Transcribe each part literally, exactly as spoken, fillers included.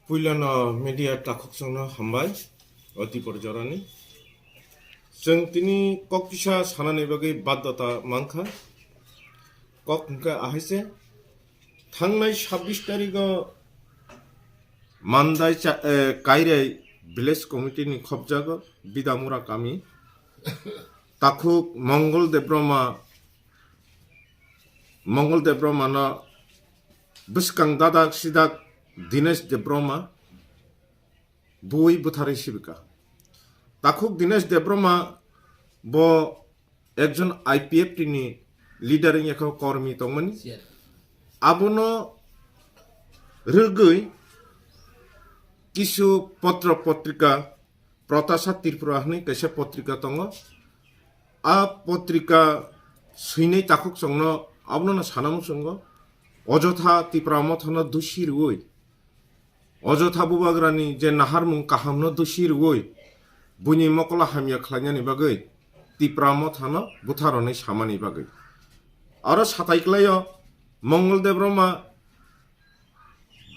Puilano media takhuk chwngno hambai, o tipor jorani. Chwng tini kok kisa sanani bagwi baddota mankha. Kok hwnkhe ahaise, thangnai sabbish tarigo Mandai cha-, eh, Kairai Village Committee ni khopjago Bidamura kami. Takhuk Mongol Debroma, Mongol Debroma no bwskang dadak sidak Dinesh Debroma bui bwtharwi sibika. Takhuk Dinesh Debroma bo ekjon I P F T ni leader wngya kho, kormi tongmani. Abono rwgwi kisu potro potrika, Protasad Tripura hwnwi kaisa potrika tongo. A potrika swinai takhuk chwngno abono sana muchungo, Ojotha Tipra Mothano dusi rwui, Ojotha Bubagrani je naharmung kahamno dusi rwui, buini mokolo hamya khlainani bagwi Tipra Mothano butharoni samani bagwi. Aro satai klaio Mongol Debroma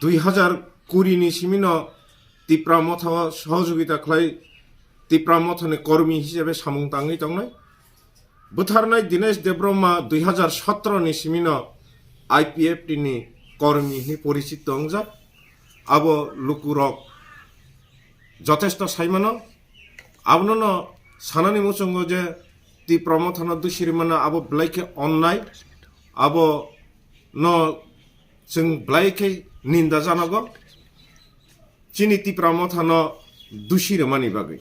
dui hazar kuri ni simino Tipra Motha o sohojogita khlai, Tipra Mothani kormi hisabe samung tangwi tongnai. Bwtharnai Dinesh Debroma dui hazar sotro ni simino I P F T ni kormi hwnwi porichito wngjak. Abo lukurok jotesto saimano. Abono no sanani muchungo je Tipra Mothano dusi rwmano abo belai khe onnai. Abo no chwng belai khe ninda janago. Chini Tipra Mothano dusi rwmani bagwi.